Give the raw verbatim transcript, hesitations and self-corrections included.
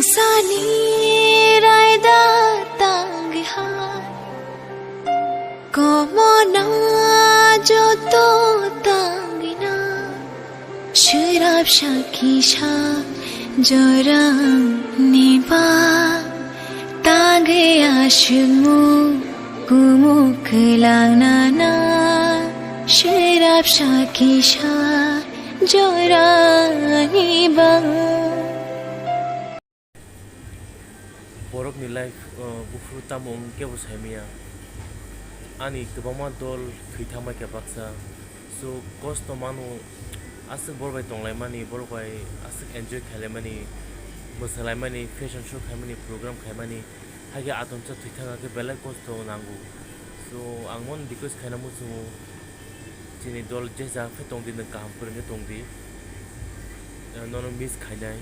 Sani raida tangha, komona joto tangina, sirap sakisa jorang niba, tanghe ashimu kumu kelang nana, sirap sakisa jorang niba. Borokni life, uh, buphuru tamo wng kebo saimanya. Ani kwbangma dol thwi thangbai kha baksa. So, kosto mano, aswk borok bai tonglaimani, borok bai aswk enjoy khailaimani, mwsalaimani, fashion show khaimani, program khaimani, haikhe atomsa thwi thangkha khe belai kosto nango. So, ang bono request khaina muchungo, chini dol jesa khe tongdi, nwng kaham kwrwngkhe tongdi. Eh, nono miss khainai,